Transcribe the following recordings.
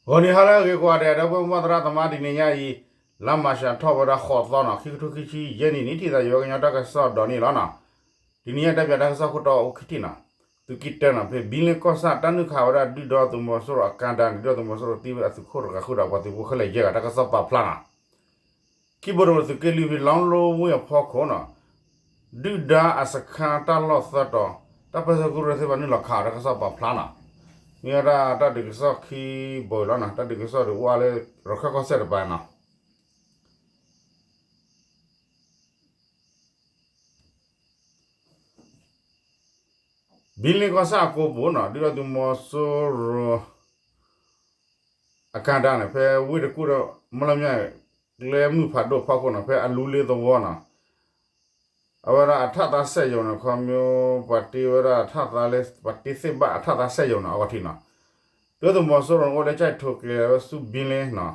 ဂီၤနံၤဟါလၢအဂ့ၤကိးဂၤဒဲး ဒီပုၢ်ဝဲၢ်မုၢ်သရၣ်သမါ တနံၤညါအံၤ လါမၢ်ၡးထီၣ်ဝဲဒၣ်ဃိးသီနီၤ ခံကထိခံဆံယဲၢ်နံၣ် နံၣ်ထံၣ်သးယဝဲကညီတၢ်ကစီၣ်ဒီးန့ၣ်လီၤနီၤ. တနံၤညါတၢ်ပၠးတၢ်ကစီၣ်ခိၣ်တီအိၣ်ခံထံၣ်နီၤ. သုးက့တၢနီၤ ဖဲဘံလ့ကီၢ်ဆၣ် တၢ်နုာ်ခးဝဲဒၣ်ဒုၣ်ဒါသုးမီၤစိရိၤအကါဒါန့ၣ် ဒုၣ်ဒါသုးမီၤစိရိၤသံဝဲအသုးခိၣ်တဂၤဃုာ်ဒီးပှၤသုးဖိခဲလၢာ်ယဲၢ်ဂၤ တၢ်ကစီၣ်ပာ်ဖျါနီၤ. ခံဘိတဘိ သုးက့လွံၢ်ဖဲလီလိဝ့ၢ်အဖီခိၣ်နီၤ ဒုၣ်ဒါအစခါတၢ်လီၢ်သၢတီၤ တၢ်ပၢၢ်ဆၢကရူၢ်သ့ၣ်တဖၣ်နုာ်လီၤခးအီၤ တၢ်ကစီၣ်ပာ်ဖျါနီၤ. မ့ၢ်ဝဲဒၣ်တၢ်ဒုးကစီၣ်ခံဘိအံၤလီၤနီၤ တၢ်ဒုးကစီၣ်ဒုးအိၣ်အါလၢ ရခၢၣ်ကီၢ်စဲၣ်တပၤနီၤ. ဘံလ့ကီၢ်ဆၣ်အကိာ်ဘိနီၤ ဒုၣ်ဒါသုးမီၤစိရိၤ အကါဒါန့ၣ် ဖဲဝ့ၢ်တကူၣ်ဒီး မီၢ်လီၤမၠၣ် ကျဲမုၢ်ဖးဒိၣ်ဖီခိၣ်နီၤ ဖဲအလူလ့သဝီနီၤ အဝဲဒၣ်အထၣ်သါစက်ရုံန့ၣ် ခီမ့ၢ် ပှၤတ့ဝဲဒၣ်အထၣ်သါလၢ ပှၤတ့သ့ၣ်ဘၣ်အထၣ်သါစက်ရုံန့ၣ် အဂီၢ်ထံးနီၤ ဒုၣ်ဒါသုးမီၤစိရိၤန့ၣ် အိၣ်လၢကၠဲၣ်ထိးကျဲဝဲဆူဘံလ့နီၤ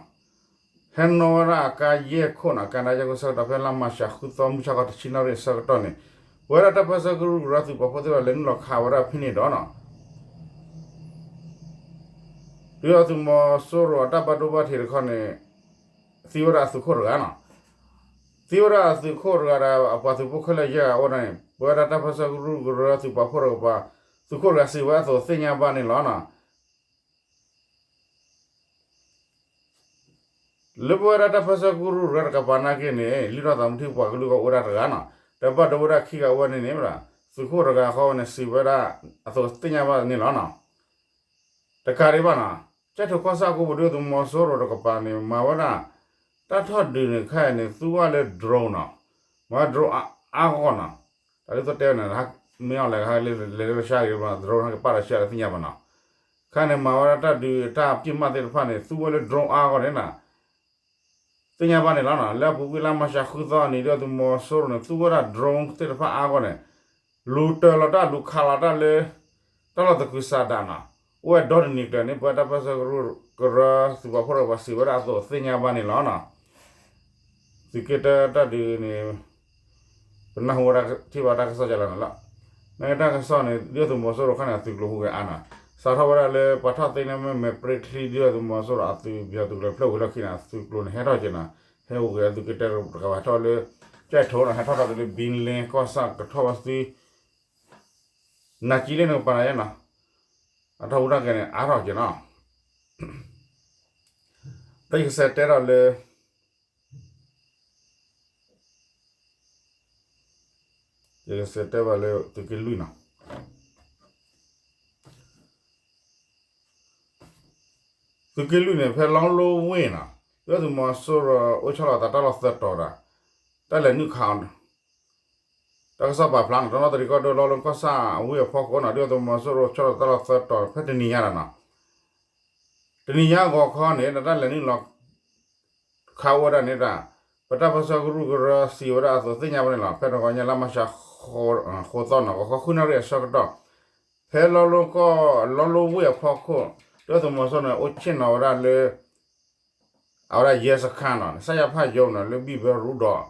ဟဲနီၣ်ဝဲဒၣ်အကါယဲၢ်ခိၣ်နီၤ အကါဒါယဲၢ်ခိၣ်ဆၢကတီၢ် ဖဲလါမၢ်ၡးဃုသီ မုၢ်ဆါခီတဆံနၣ်ရံၣ်အဆၢကတီၢ်န့ၣ် ပဝဲဒၣ်တၢ်ပၢၢ်ဆၢကရူၢ်ကရၢသုးပာ်ဖှိၣ်သ့ၣ်တဖၣ်လဲၤနုာ်လီၤခးဝဲဒၣ်ဖဲန့ၣ်ဒီးနီၤ ဒုၣ်ဒါသုးမီၤစိရိၤအတၢ်ဘၣ်ဒိဘၣ်ထံးတခီန့ၣ် သံဝဲဒၣ်အသုးခိၣ်တဂၤနီၤ သံဝဲဒၣ်အသုးခိၣ်တဂၤဒီး အပှၤသုးဖိခဲလၢာ်ယဲၢ်ဂၤအိၣ်ဒၣ်န့ၣ် ပဝဲဒၣ်တၢ်ပၢၢ်ဆၢကရူၢ်ကရၢသုးပာ်ဖှိၣ်တကပၤ သုးခိၣ်တဂၤစံးဝဲအသိးသ့ၣ်ညါဘၣ်န့ၣ်လီၤနီၤ. လၢပဝဲဒၣ်တၢ်ပၢၢ်ဆၢကရူၢ်ကရၢတကပၤနာ်က့န့ၣ် လံာ်ထီၣ်သးမုၢ်ထံၣ်ပှၤကလုာ်ဂီၢ်အိၣ်ဝဲဒၣ်တဂၤနီၤ ဒီးဘၣ်ဒိဝဲဒၣ်ခံဂၤအိၣ်ဝဲန့ၣ်န့ၣ် သုးခိၣ်တဂၤဃီဝဲန့ၣ် စံးဝဲဒၣ်အသိးသ့ၣ်ညါဘၣ်န့ၣ်လီၤနီၤ. တကးဒံးဘၣ်နီၤ ကၠဲၣ်ထိးကီၢ်ဆၣ်အကိာ်ဘိ ဒုၣ်ဒါသုးမီၤစိရိၤတကပၤန့ၣ် မၤဝဲဒၣ် တၢ်ထီၣ်ဒုးန့ၣ် ခဲအံၤန့ၣ် သူဝဲလၢ drone နီၤ မၤဝဲ drone အါဂီၢ်နီၤ တၢ်ဒ်သိးတဲဝဲန့ၣ် မ့ၢ်အီၤလဲၤ လဲၤလၢလၢရှါက့ၤ drone ဟဲက့ၤပာ်လီၤရှါလၢသ့ၣ်ညါဘၣ်နီၤ ခဲအံၤန့ၣ် မၤဝဲဒၣ်တၢ်ဒုးတၢ်ပစ်မှတ်သ့ၣ်တဖၣ်န့ၣ် သူဝဲလၢ drone အါဂီၢ်န့ၣ်နီၤ သ့ၣ်ညါဘၣ်န့ၣ်လီၤနီၤ လၢအပူၤကွံာ်လါမၢ်ၡးဃုသီန့ၣ် ဒုၣ်ဒါသုးမီၤစိရိၤန့ၣ် သူဝဲဒၣ် drone သ့ၣ်တဖၣ်အါဂီၢ်န့ၣ် လူၤတၢၤလီၤတၢ် လူၤခးလီၤတၢ်လၢ တၢ်လီၢ်သကုၤဆးဒးနီၤ အိၣ်ဝဲဒီတနံၤကျၢၤန့ၣ် ပဝဲတၢ်ပၢၢ်ဆၢကရူၢ်ကရၢသုးပာ်ဖှိၣ်တကပၤစံးဝဲဒၣ်အသိးသ့ၣ်ညါဘၣ်န့ၣ်လီၤနီၤ သုးက့တၢတၢ်ဒုးန့ၣ် ပနၢ်ဟူဝဲဒၣ်ထံၣ်ဘၣ်တၢ်ကစီၣ်ကလီၤန့ၣ်လီၤ. နတၢ်ကစီၣ်န့ၣ် ဒုၣ်ဒါသုးမီၤစိရိၤခါန့ၣ် အသုးကျိၤဟူးဂဲၤအါနီၤ စးထီၣ်ဝဲဒၣ်လၢပှၤထီၣ်သ့န့ၢ်မ့ၢ်မဲာ်ပြ့ချံ ဒုၣ်ဒါသုးမီၤစိရိၤအသုးပယီၤသုးကျိၤဖျၢၣ်ဝံၤလီၢ်ခံန့ၣ် အသုးကျိၤန့ၣ် ဟဲထီၣ်က့ၤနီၤ ဟဲဟူးဂဲၤအသုးက့တၢတကပၤထီၣ်လၢ ကၠဲၣ်ထိးနီၤ ဟဲထီၣ်ထီၣ်က့ၤလၢဘံလ့ကီၢ်ဆၣ်ကထီၣ်ဝဲသံ နၤကံလ့နကပၤနၤယဲနီၤ အထီၣ်ဟူးတၢ်ကဲန့ၣ် အါထီၣ်က့ၤနီၤ ဒီးယကစးတဲထီၣ်လၢ ယကစးတဲဘၣ်လၢသုးက့လွံၢ်နီၤ သုးက့လွံၢ်န့ၣ် ဖဲလီလိဝ့ၢ်နီၤ ဒုၣ်ဒါသုးမီၤစိရိၤအိၣ်ဆီလီၤသးတၢ်လီၢ်သၢတီၤဒီး တၢ်လဲၤနုာ်ခးအီၤ တၢ်ကစီၣ်ပာ်ဖျါနီၤ တနီသရံၣ်ကီၢ်ဒိၣ် လီလိကီၢ်ဆၣ်အဝ့ၢ်အဖီခိၣ်နီၤ ဒုၣ်ဒါသုးမီၤစိရိၤဆီလီၤတၢ်လီၢ်သၢတီၤ ဖဲတနံၤညါဒီးနီၤ တနံၤညါဂီၤခီန့ၣ် တၢ်လဲၤနုာ်လီၤ ခးအိၣ်ဝဲဒၣ်န့ၣ်တၢ် ပတၢ်ပၢၢ်ဆၢကရူၢ်ကရၢစံးဝဲဒၣ်အသိးသ့ၣ်ညါဘၣ်န့ၣ်လီၤ. ဖဲတဂီၤညါလါမၢ်ၡး ဃိးသီနီၤ ဂီၤခီဃုနၣ်ရံၣ်အဆၢကတီၢ် ဖဲလီလိကီၢ် လီလိဝ့ၢ်အဖီခိၣ် ဒုၣ်ဒါသုးမီၤစိရိၤန့ၣ် အိၣ်ဆ့ၣ်နီၤဝဲဒၣ်လၢ အဝဲဒၣ်ယဲစခါနီၤ စၣ်ယၣ်ဖၣ်ယိၤန့ၣ် လၢဘံၣ်ဘဲရူဒီး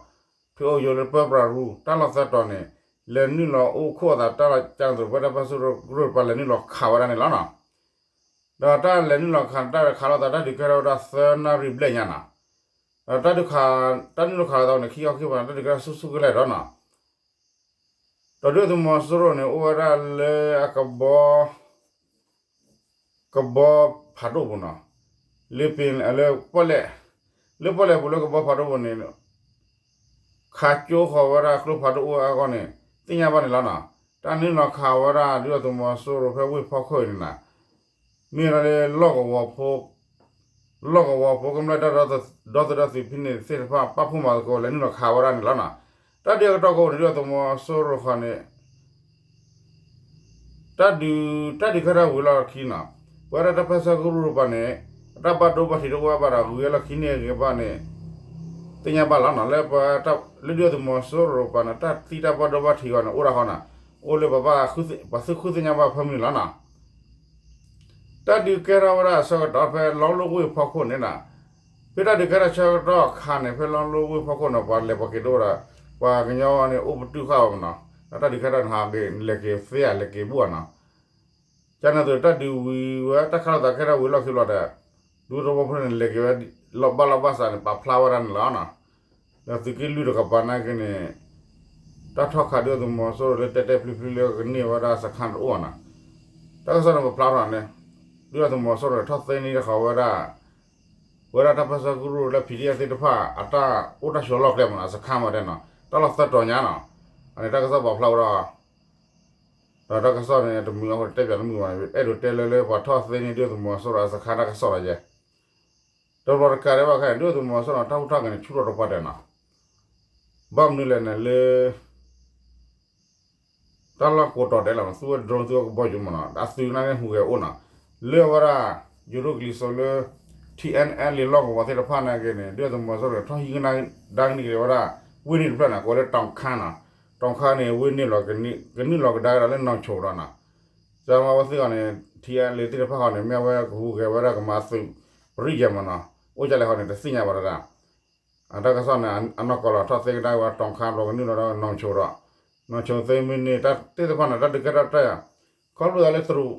ဖုအိၣ်ယိၤလၢပၢပြးရူ တၢ်လီၢ်သၢတီၤန့ၣ် လဲၤနုာ်လီၤအိၣ်ခိးအသးတၢ်လီၢ်ကၢ်န့ၣ် ပဝဲတၢ်ပၢၢ်ဆၢကရူၢ်ကရၢတကပၤ လဲၤနုာ်လီၤခးဝဲဒၣ်န့ၣ်လီၤနီၤ. ဒီးတၢ်လဲၤနုာ်လီၤခး တၢ်ခးလိာ်သး တၢ်ဒုးကဲထီၣ်ဝဲဒၣ်သၢနၣ်ရံၣ်ဘျဲၣ်ညါနီၤ. ဒီးတၢ်ဒုးခး တၢ်နုာ်လီၤခးလိာ်သးန့ၣ် ခံခီခံကပၤန့ၣ် တၢ်ဒုးကဲထီၣ်ဆူၣ်ဆူၣ်ကလဲာ်ဒီးနီၤ. ဒီးဒုၣ်ဒါသုးမီၤစိရိၤန့ၣ် အိၣ်ဝဲဒၣ်လၢအကဘီ ကဘီဖးဒိၣ်ပူၤနီၤ, လၢပ့ၤ လၢပီၣ်လဲၣ်, လၢပီၣ်လဲၣ်ပူၤလၢကဘီဖးဒိၣ်ပူၤန့ၣ် ခးကၠိဃီၤဝဲဒၣ်ကျိဖးဒိၣ်အိၣ်အါဂီၢ်န့ၣ် သ့ၣ်ညါဘၣ်န့ၣ်လီၤနီၤ. တၢ်နုာ်လီၤခးဝဲဒၣ် ဒုၣ်ဒါသုးမီၤစိရိၤဖဲဝ့ၢ်ဖီခိၣ်အံၤန့ၣ်နီၤ, မ့ၢ်ဝဲဒၣ်လၢလီၢ်ကဝီၤဖိ လီၢ်ကဝီၤဖိကမျၢၢ်တၢ်ဒီသဒၢသုးဖဲန့ၣ်သ့ၣ်တဖၣ် ပာ်ဖှိၣ်မၤသကိး လဲၤနုာ်လီၤခးဝဲဒၣ်န့ၣ်လီၤနီၤ. တၢ်ဒုးအကတီၢ်ကိးန့ၣ် ဒုၣ်ဒါသုးမီၤစိရိၤဃီန့ၣ် တၢ်ဒုး တၢ်ဒုးကဲထီၣ်ဝံၤလီၢ်ခံနီၤ, ပဝဲဒၣ်တၢ်ပၢၢ်ဆၢကရူၢ်တကပၤန့ၣ် အတၢ်ဘၣ်ဒိဘၣ်ထံးတအိၣ်ဘၣ်ဒီး ဂုၤဝဲလီၢ်ခံန့ၣ်ဂ့ၤဘၣ်န့ၣ် သ့ၣ်ညါဘၣ်လီၤနီၤ. လၢပ လၢဒုၣ်ဒါသုးမီၤစိရိၤတကပၤန့ၣ် တၢ်သံတၢ်ဘၣ်ဒိဘၣ်ထံးအဂီၢ်န့ၣ် အိၣ်ဒၣ်ဃီနီၤ, အိၣ်လၢပဘၣ် ပှၤသုးဃုသ့ၣ်ညါဘၣ်ဖၢမုၢ်န့ၣ်လီၤနီၤ. တၢ်ဒုးကဲထီၣ်ဝဲဒၣ်အဆၢကတီၢ်ဖဲလီလိဝ့ၢ်ဖီခိၣ်န့ၣ်နီၤ, ဖဲတၢ်ဒုးကဲထီၣ်ဆၢကတီၢ်အခါန့ၣ် ဖဲလီလိဝ့ၢ်ဖီခိၣ်န့ၣ် ပှၤလဲၤပှၤက့ၤတအိၣ်ဒီး ပှၤကညီန့ၣ် အိၣ်ပတုာ်ဃာ်အီၤမနီၤ, ဒီးတၢ်ဒုးကဲထီၣ်န့ၣ်ဟးက့ၤ လဲၤက့ၤသ့ဧါ လဲၤက့ၤဘူၣ်ဧါနီၤ. ကန့ၣ်အသိး တၢ်ဒုးဝံၤဝဲ တၢ်ခးလိာ်သးကဲထီၣ်ဝံၤလီၢ်ခံဘျီဒီး ဒူသဝီဖိန့ၣ် လဲၤက့ၤဝဲ လီၢ်ဘၣ်လီၢ်ဘၣ်စးန့ၣ် ပာ်ဖျါဝဲဒၣ်န့ၣ်လီၤနီၤ. ဒီးသုးက့လွံၢ်တကပၤနာ်က့န့ၣ် တၢ်ထီၣ်ခးဒုၣ်ဒါသုးမီၤစိရိၤလၢတဲတဲဖျုဖျုလၢ ကန့ၢ်ဝဲဒၣ်စခါတအိၣ်နီၤ. တၢ်ကစီၣ်န့ၣ် ပာ်ဖျါထီၣ်န့ၣ် ဒုၣ်ဒါသုးမီၤစိရိၤန့ၣ် ထီၣ်သ့န့ၢ်တခီဝဲဒၣ် ဝဲဒၣ်တၢ်ပၢဆှၢကရူၢ်လၢ PDF သ့ၣ်တဖၣ် အတၢ်အိၣ်တၢ်ဆိးလီၢ်ကျဲမနီၤ, စခါမတဲနီၤ, တၢ်လီၢ်သၢတီၤညါနီၤ. အန့ၣ်တၢ်ကစီၣ်ပာ်ဖျါဝဲဒၣ် ဒီးတၢ်ကစီၣ်န့ၣ် တမုာ်အဃိ တဲပၠးတမုာ်ဘၣ်န့ၣ် အဲၣ်ဒိးတဲလၢလၢပှၤထီၣ်သ့န့ၢ်ဒုၣ်ဒါသုးမီၤစိရိၤအစခါတၢ်ကစီၣ်လီၤယဲ. တဘျီတကးဒံးဘၣ်ခဲန့ၣ် ဒုၣ်ဒါသုးမီၤစိရိၤတၢ်ဟူးတၢ်ဂဲၤန့ၣ် ဆူၣ်ထီၣ်တပှၢ်တၢၢ်နီၤ. ဘၣ်မနုၤလဲၣ်န့ၣ်လၢ တၢ်လီၢ်ကိးတီၤဒဲးလီၤမး သူဝဲ drone သူဝဲကဘီယူၤမနီၤ အသုးနာ်က့ဟူးဂဲၤအိၣ်နီၤ. လၢအဝဲဒၣ် ယိၤဒိၣ်ကလံၤစိးလၢ ထံအဲၣ်အဲလ့ လီၢ်ကဝီၤသ့ၣ်တဖၣ်နာ်က့န့ၣ် ဒုၣ်ဒါသုးမီၤစိရိၤန့ၣ် ထီၣ်ဟံးကဒါကနံၣ်က့ၤဝဲဒၣ် ဝ့ၢ်န့ၣ်တဖျၢၣ်န့ၣ် ကိးလၢ တောင်ခမ်းနီၤ. တောင်ခမ်းန့ၣ် ဝ့ၢ်န့ၣ်လီၤ ကနုာ်လီၤကဒါကဒီးလၢ နောင်ချိုဒီးနီၤ. ကမၤဝဲသ့ၣ်အီၤန့ၣ် ထံအဲၣ်အဲလ့ သ့ၣ်တဖၣ်ဃီန့ၣ် မ့ၢ်အဝဲကဟူးဂဲၤဝဲဒၣ်ကမၤသုးပရံၣ်ယဲၢ်မနီၤ အိၣ်ကလဲၣ်ဃီန့ၣ် တသ့ၣ်ညါဘၣ်တဒၣ်. အတၢ်ကစီၣ်န့ၣ် အနီၢ်ကီၢ်လီၤ ထီၣ်သ့ကဒါဝဲ တောင်ခမ်း ဒီးကနုာ်လီၤဒီး နောင်ချိုဒီး နောင်ချိုသ့မ့ၢ်န့ၢ် တၢ်သ့ၣ်တဖၣ်န့ၣ် တၢ်ဒုးကဲထီၣ်တၢ်ယၤ ခီဖျိသးလၢတရူး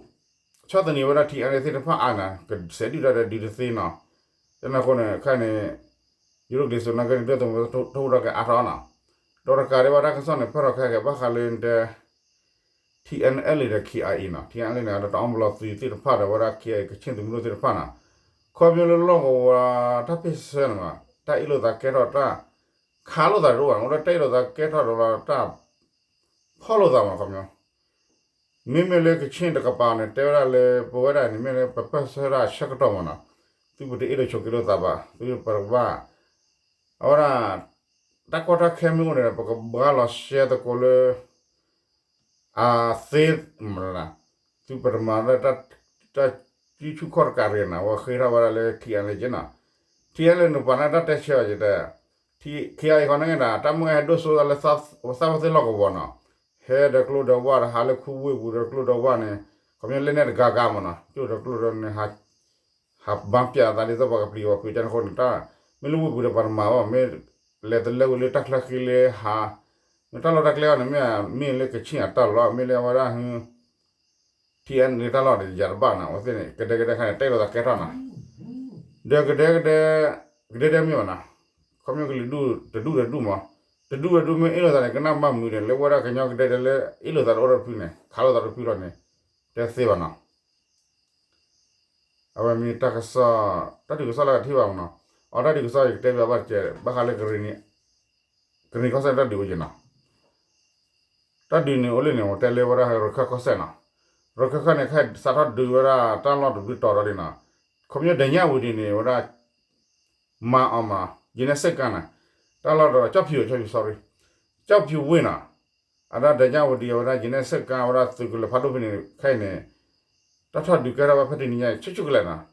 ဆီၣ်သနံးဝဲဒၣ် ထံအဲၣ်အဲလ့ သ့ၣ်တဖၣ်အါန့ၣ် ကစဲးဒုၣ်တၢ်ဒီးဒုးတသ့နီၤ. တၢ်န့ၣ်အဃိန့ၣ် ခဲအံၤန့ၣ် ယိၤဒိၣ်ကလံၤစိးနာ်က့န့ၣ် ဒုၣ်ဒါသုးမီၤစိရိၤထီၣ်ဟူးထီၣ်ဂဲၤအါထီၣ်နီၤ. ဒီးတကးဒံးဘၣ်တၢ်ကစီၣ်န့ၣ် ဖဲထီၣ်ခဲကဲဘၣ်ဃးလၢတဲ ထံအဲၣ်အဲလ့ ဒီး ခ့ၣ်အါအံၤနီၤ. ထံအဲၣ်အဲလ့န့ၣ် ဒီးတအီၣ်မလီၤသုးသ့ၣ်တဖၣ်ဒီးဝဲဒၣ် ခ့ၣ်အါအံၤ ကချ့ၣ်သုးမုၢ်ဒိၣ်သ့ၣ်တဖၣ်နီၤ. ခီဖျိလၢလီၢ်ကဝီၤတၢ်ဖ့ၣ်ဆၢန့ၣ်မး တၢ်အ့ၣ်လိာ်သးကဲထီၣ်တၢ် ခးလိာ်သးတအိၣ်ဘၣ် အိၣ်လၢတၢ်အ့ၣ်လိာ်သးကဲထီၣ်ဒီးလီၤတၢ် ဖီၣ်လိာ်သးမး ခီဖျိ မ့မ့ၢ်လၢကချ့ၣ်တကပၤန့ၣ် တဲဝဲဒၣ်လၢ ပဝဲဒၣ်န့ၣ်မ့ၢ်လၢပပၢၢ်ဆၢဒၣ်ဆၢကတီၢ်မးနီၤ. သုပတအ့ၣ်လိာ်ဆိးက့လိာ်သးဘၣ် သုပတဘၣ် အဝဲဒၣ် တၢ်ကီတၢ်ခဲမ့ၢ်အိၣ်န့ၣ်ဒီး ပကဘှါလီၤရှဲသကိးလၢ အသ့မးနီၤ. သုပတမၤလၢ တၢ်စုဆူၣ်ခီၣ်တကးတဂ့ၤနီၤ အဝဲဃ့ထီၣ်ဝဲဒၣ်လၢ ထံအဲၣ်အဲလ့ က့နီၤ. ထံအဲၣ်အဲလ့ န့ၣ်ပှၤန့ၣ်တၢ်တဲဆၢအီၤယတဲ ထံ ခ့ၣ်အါအံၤဃီန့ၣ်ဒၣ် တၢ်မုၢ်ဂၤဟဲဒိၣ်စိလၢ သးဝဲသ့ၣ်လီၢ်ကဝီၤနီၤ. ဟဲဒီးကျိဒီးဝၣ်ဒီး ဟးလၢခူဝ့ၢ်ပူၤဒီးကျိဒီးဝၣ်န့ၣ် ခီပညီလၢနဲၣ်တဂၤဂၤမးနီၤ ကၠိဒီးကျိဒီးန့ၣ် ဟးဘၣ်ပၠးသးဒ်သိးပှၤကပျံၤပှၤဖုးကန့ၣ်အဃိန့ၣ် တၢ်မ့ၢ်လၢဝ့ၢ်ပူၤဒီးပှၤတမၤဘၣ် မ့ၢ်လဲၤတလၢဝံၤလၢတၢ်ချၢဃံလၢဟး မ့ၢ်တၢ်လီၢ်တၢ်ကျဲအီၤန့ၣ် မ့ၢ်မ့ၢ်လၢကချ့ၣ်အတၢ်လီၢ် မ့ၢ်လၢအဝဲဒၣ် ထံအဲၣ်အဲလ့ တၢ်လီၢ်ဒီးယၤတဘၣ်နီၤ အဝဲသ့ၣ်န့ၣ် ကဒဲကဒဲခါန့ၣ် တၢ်အ့ၣ်လိာ်သးကဲထီၣ်နီၤ. ဒီးကဒဲကဒဲ ကဒဲဒဲမ့ၢ်ဘၣ်နီၤ ခီဖျိကလုာ်ဒူၣ်တဒူၣ်ဒီးဒူၣ်မး တဒူၣ်ဒီးဒူၣ်မ့ၢ်အ့ၣ်လိာ်သးန့ၣ် ကနၣ်မၤမုာ်ဒီး လၢဝဲဒၣ်ကညီကဒဲဒဲလၢအ့ၣ်လိာ်သးတအိၣ်ဒီးတဖုန့ၣ် ခးလိာ်သးတဖုလီၤန့ၣ် တဲသ့ဘၣ်နီၤ. အဝဲမ့ၢ်တၢ်ကစီၣ် တၢ်ဒုးကစီၣ်လၢကထံၣ်ဘၣ်မးနီၤ. အတၢ်ဒုးကစီၣ်ယကတဲဘၣ်ဘၣ်တကဲး ဘၣ်ဃးလၢ ကရ့ၣ်နံၤကီၢ်စဲၣ်န့ၣ် တၢ်ဒုးအိၣ်က့ၤနီၤ. တၢ်ဒုးန့ၣ်အိၣ်လၢန့ၣ် အိၣ်တဲလၢဝဲဒၣ်ရခၢၣ်ကီၢ်စဲၣ်နီၤ. ရခၢၣ်ကီၢ်န့ၣ် ခဲစးထီၣ်ဒုးဝဲဒၣ်တၢ်လီၢ်တဘျုးတီၤဒီးလံနီၤ. ခီပညီဒဲးညါဝံၤဒ်န့ၣ် ဝဲဒၣ် မၤအီၤမး ယနဲၣ်စ့ၣ်ကါန့ၣ် တၢ်လီၢ်ဒီး ကၠီၣ်ဖၠူၣ် ကၠီၣ်ဖၠူၣ် sorry ကၠီၣ်ဖၠူၣ်ဝ့ၢ်နီၤ. အဒၣ်ဒဲးညါဝံၤဒ်အဝဲဒၣ် ယနဲၣ်စ့ၣ်ကါ အဝဲဒၣ်သုးကလၢၤဖးဒိၣ်ဖဲန့ၣ် ခဲအံၤန့ၣ် တၢ်ထီၣ်ဒုးကဲထီၣ်ဝဲဖဲတနံၤညါအံၤ ဆူၣ်ဆူၣ်ကလဲာ်နီၤ.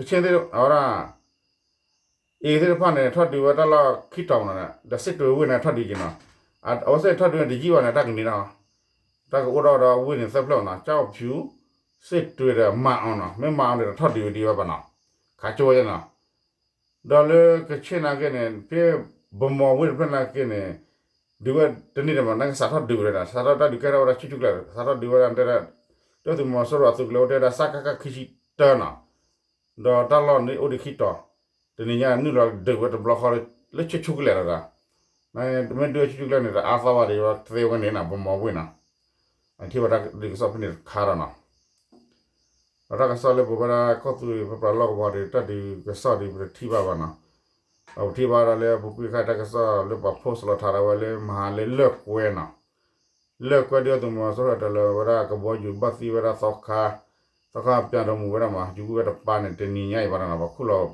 ကဆ့ၣ်သ့ၣ် အဝဲဒၣ် အ့ၤသ့ၣ်တဖၣ်န့ၣ် ထီၣ်ဒုးဝဲတၢ်လီၢ်ခံတီၤမးနီၤ ဒီးစ့ၣ်တွဲၤဝ့ၢ်န့ၣ် ထီၣ်ဒုးက့ၤနီၤ. အဝဲသ့ၣ်ထီၣ်ဒုးန့ၣ် တယံာ်ဘၣ်န့ၣ် တၢ်ကန့ၢ်နီၤ. တၢ်ကအိၣ်ထီၣ်ဒီးဝ့ၢ်န့ၣ်သၢဖျၢၣ်နီၤ ကၠီၣ်ဖၠူၣ် စ့ၣ်တွဲၤဒီးမၤအီၤနီၤ. မ့ၢ်မၤအီၤန့ၣ်ဒီးထီၣ်ဒုးဝဲဒံးဝဲဘၣ်နီၤ. ခးကၠိဝဲနီၤ. ဒီးလၢကဆ့ၣ်နာ်က့န့ၣ် ဖဲ ဗန်းမော်ဝ့ၢ်တဖျၢၣ်နာ်က့န့ၣ် ဒုးဝဲတန့ၢ်ဒံးမး နာ်က့စးထီၣ်ဒုးဝဲဒၣ် စးထီၣ်တၢ်ဒုးကဲထီၣ်ဝဲဒၣ်ဆူၣ်ဆူၣ်ကျဲာ် စးထီၣ်ဒုးဝဲဒၣ်တဲဒၣ် ဒုၣ်ဒါသုးမီၤစိရိၤအသုးကလၢၤအိၣ်တဲဒၣ် စကခ ခံဆံတၢနီၤ. ဒီးတၢ်လီၢ်န့ၣ်အိၣ်ဒံးခံတီၤ တနံၤညါနုာ်လီၤဒုးဝဲတဘျီဃီလၢဆူၣ်ဆူၣ်ကလဲာ်လီၤဒီး မ့ၢ်ဒုးဝဲဆူၣ်ဆူၣ်ကျဲာ်န့ၣ် တအါသီဘၣ်ဒီး သ့ဝဲန့ၣ်နီၤ ဗန်းမော်ဝ့ၢ်နီၤ. အထံၣ်ဘၣ်တၢ်ဒုးကစီၣ်ဖဲန့ၣ်တခါဒီးနီၤ. ဒီးတၢ်ကစီၣ်လၢပဝဲဒၣ်ကီၢ်သူလ့ၤပပှၤလီၢ်ကဝီၤဒီး တၢ်ဒုးကစီၣ်ဒီးပတထံၣ်ဘၣ်ဘၣ်နီၤ. ဒီးပထံၣ်ဘၣ်ဒၣ်လၢပူၤကွံာ်ခါတၢ်ကစီၣ်လၢပှၤ post လီၤထါဒၣ်ဝဲလၢမဟါလၢလၢၢ်ကွဲနီၤ. လၢၢ်ကွဲ ဒုၣ်ဒါသုးမီၤစိရိၤတၢ်လၢဝဲဒၣ်ကဘီယူၤဘၣ်သံဝဲဒၣ်သီခါ, သီခါပၠးဒီးမူးဝဲဒၣ်မး ယူၤကွံာ်ဝဲတပၤန့ၣ် တနံၤညါအံၤဘၣ်နီၤ ပှၤခူၣ်လီၤ,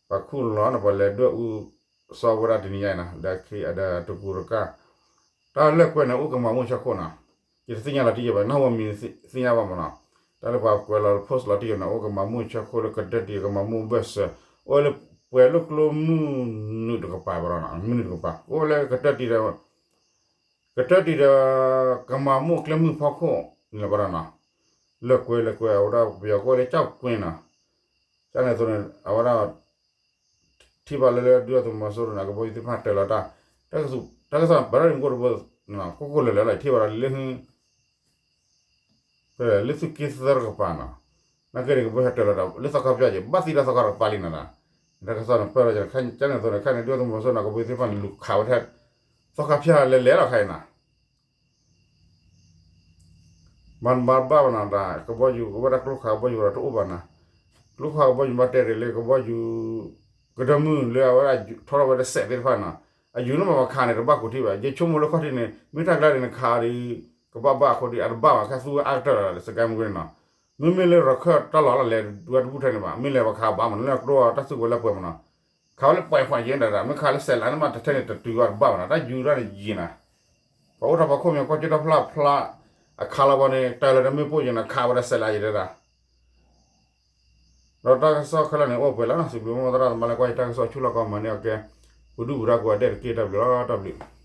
ပှၤခူၣ်လီၤန့ၣ် ပှၤလဲၤဒွဲၣ်အူစီဝဲဒၣ်တနံၤညါအံၤနီၤ ဒီးတကူတကၢ် တၢ်လၢၢ်ကွဲန့ၣ် အိၣ်ကမၤမူၣ်ဆၢခိၣ်နီၤ, ယတသ့ၣ်ညါလီၤတံၢ်ယဲဘၣ် နၢ်ဟူမံၤသ့ၣ်ညါဘၣ်မးနီၤ, တၢ်လၢပှၤကွဲးလီၤ post လီၤတံၢ်ယဲန့ၣ် အိၣ်ကမၤမူၣ်ဆၢခိၣ်လၢကတၢၢ်တံၢ်ကမၤမူၣ်ဘၢၣ်စၢၤ, အိၣ်လၢပှဲၤလိာ်ကျိမုၢ်နုာ်တကပၤဘၣ်နီၤ မုၢ်နုာ်တကပၤ အိၣ်လၢကတၢၢ်တံၢ်ဒီး ကတၢၢ်တံၢ်ဒီး ကမၤမူၣ်ကျဲမုၢ်ဖီခိၣ်န့ၣ်လီၤဘၣ်နီၤ, လၢၢ်ကွဲလၢၢ်ကွဲ အဝဲဒၣ်ပယီၤကီၢ်လၢကၠီၣ်ကွ့နီၤ, ကန့ၣ်အသိးန့ၣ် အဝဲဒၣ် ထံၣ်ဘၣ်လၢလၢဒုၣ်ဒါသုးမီၤစိရိၤန့ၣ် ကဘီယူၤသ့ၣ်တဖၣ်တၢၤလီၤတၢ်, တၢ်ကစီၣ်ပၢၢ်ထီၣ်ဒံးမူခိၣ်တဘိ, ကိၢ်ကိၢ်လၢာ်လၢာ်လီၤ ယထံၣ်ဘၣ်ဒီးလၢ လၢသုးက့သၢတကပၤနီၤ, နာ်က့န့ၣ် ကဘီယူၤဟဲတၢၤလီၤဒီး လၢသီခါဖၠၣ်က့ၤ ဘၣ်သံဒီးသီခါတကပၤလံနီၤ. တၢ်ကစီၣ်န့ၣ် ပၢၢ်လီၤကန့ၣ် ခဲန့ၣ်အသိးန့ၣ် ခဲန့ၣ် ဒုၣ်ဒါသုးမီၤစိရိၤန့ၣ် ကဘီယူၤသ့ၣ်တဖၣ်န့ၣ် လူၤခးဝဲထဲ သီခါဖၠၣ်လဲၤလဲၤလီၤခါအံၤနီၤ. မၤဘၣ်ဘၣ်ဘၣ်နီၤ တၢ်ကဘီယူၤ ကဝဲဒၣ်ကျိခးကဘီယူၤဒီးတအိၣ်ဘၣ်နီၤ. ကျိခးကဘီယူၤဘၣ်တဲဒ်လၢကဘီယူၤ ကဒၢမုၢ်လၢအဝဲဒၣ်ထီထီၣ်ဝဲတစဲးသ့ၣ်တဖၣ်နီၤ. အယူၤန့ၣ်မ့ၢ်ပှၤခးန့ၣ် တဘၣ်ကိးထံၣ်ဘၣ်. ယဆိကမိၣ်လၢခီၣ်ထံးန့ၣ် မ့ၢ်တၢ်ကျါဒ်န့ၣ်ခးဒီး ကဘၣ်ဘၣ်အဃိဒီး အတဘၣ်ဘၣ် ခဲသူဝဲအါကတၢၢ်လီၤ စကဲမူန့ၣ်နီၤ. မ့မ့ၢ်လၢရခၢၣ်တၢ်လီၢ်လီၤလဲၤဒုးဝဲတဘူၣ်ထဲန့ၣ်ဘၣ် မ့ၢ်လဲၤပှၤခးဘၣ်မး လၢကျိတၢ်စုကဝဲၤလၢပှဲၤမးနီၤ. ခးဝဲလၢပှဲၤခွးယဲဒၣ် မ့ၢ်ခးလၢစဲးလးန့ၣ်မး တထဲန့ၣ်တတုၤအီၤတဘၣ်ဘၣ်နီၤ တၢ်ယူၤတၢ်န့ၣ်ယံာ်နီၤ. ပှၤအိၣ်ထီၣ်ပှၤခိၣ်မံၤကီၢ်ကၠီၣ်တၢ်ဖျါဖျါ အခးလီၤပှၤန့ၣ် တၢ်လၢတမ့ၢ်ပိၢ်ယံာ်နီၤ ခးဝဲဒၣ်စဲးလးယံာ်တဲဒၣ်. ဒီးတၢ်ကစီၣ်ခဲလၢာ်န့ၣ် အိၣ်ပှဲၤလီၤနီၤ စံးဘျုးမီၢ်သရၣ်သမါလၢကွၢ်ယတၢ်ကစီၣ် ဆူၣ်လီၢ်ကီမၤန့ၢ်အီၤကဲ ပဒုၣ်ပဒါကိးဂၤဒဲးတက့ၢ် တၢ်ဘျုးလီၤ တၢ်ဘျုး